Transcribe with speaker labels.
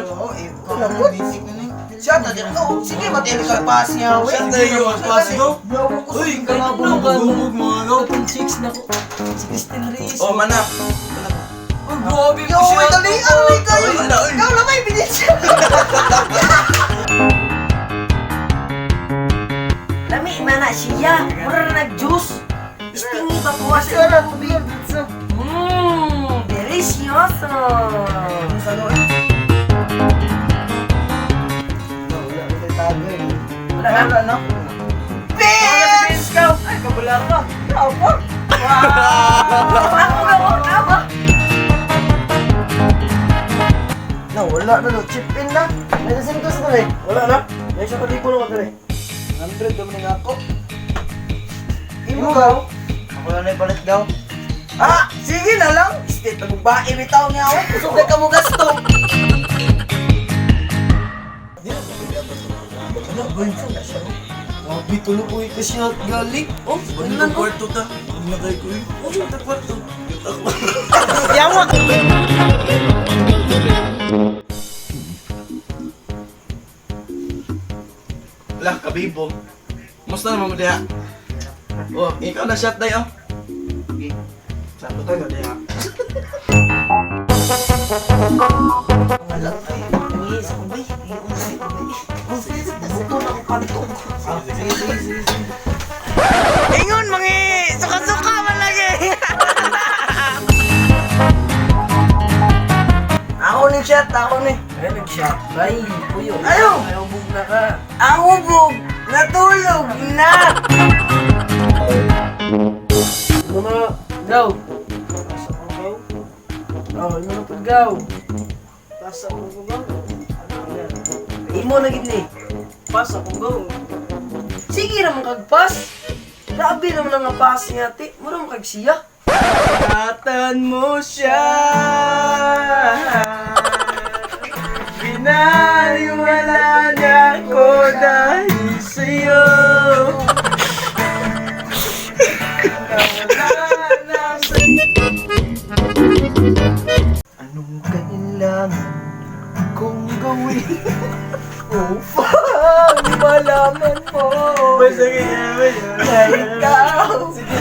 Speaker 1: Oh, eh, Siya, tadi ko. Sige, matili ka pass niya, we.
Speaker 2: Siya tayo, pass go.
Speaker 1: Uy,
Speaker 2: Gugug mga go.
Speaker 3: Chicks na ko. Si Christine Reyes.
Speaker 2: Oh, mana.
Speaker 3: Oh, grabe
Speaker 1: Yo, wait, dali. Aray kayo.
Speaker 2: Ay, wala, uy.
Speaker 1: Ikaw na may bilis.
Speaker 3: Lami man na siya. Mura na nag-juice. Stingy ba kuha sa tubig? Delicioso. Wala na?
Speaker 1: no? Vince!
Speaker 3: Ay, kabula ka.
Speaker 1: Opo.
Speaker 3: Ako ka mo, tama.
Speaker 1: No, wala na no. Chip in na. May nasin ko sa dali.
Speaker 2: Wala na. May isa ka libo na ka
Speaker 1: 100 naman nga ako. Imo gaw. Ako na lang palit daw. Ah, sige na lang. Este, tagbae bitaw niya ako. Kusog na ka mo gasto.
Speaker 2: Wala, boy. Grabe, tulo ko yung shot gali.
Speaker 3: Oh,
Speaker 2: Bani
Speaker 3: ano
Speaker 2: ko kwarto ta. Huwag na kayo ko eh. Oh, ta kwarto. Ako.
Speaker 1: Yawa.
Speaker 2: Wala, kabibo. Musta naman mo diha? Oh, ikaw na shot day oh. Okay. Sakto tayo diha.
Speaker 3: Wala ay. Yes, ako bay. Buto na ako kanto.
Speaker 2: Sige, sige, sige, sige.
Speaker 1: Ingon mangi, suka-suka man lagi. Ako ni chat, ako ni.
Speaker 3: Ay, nag-shot. Bay, puyo.
Speaker 1: Ayaw!
Speaker 3: Ayaw, bug na ka.
Speaker 1: Ang hubog, natulog na.
Speaker 3: Mga, gaw. Pasa ko gaw. Oh, imo na pud gaw.
Speaker 4: Pasa ko ko gaw.
Speaker 3: Imo na gid ni.
Speaker 4: Pasa ko gaw.
Speaker 3: Sige ra man kag pass. Grabe naman ang nga pass nga ate. Mura man kag siya.
Speaker 2: Ingatan mo siya. Pinaniwala niya ako dahil sa'yo. Nawala na sa-
Speaker 1: Anong kailangan kong gawin upang malaman mo
Speaker 2: Sige,
Speaker 1: na ikaw
Speaker 2: sige.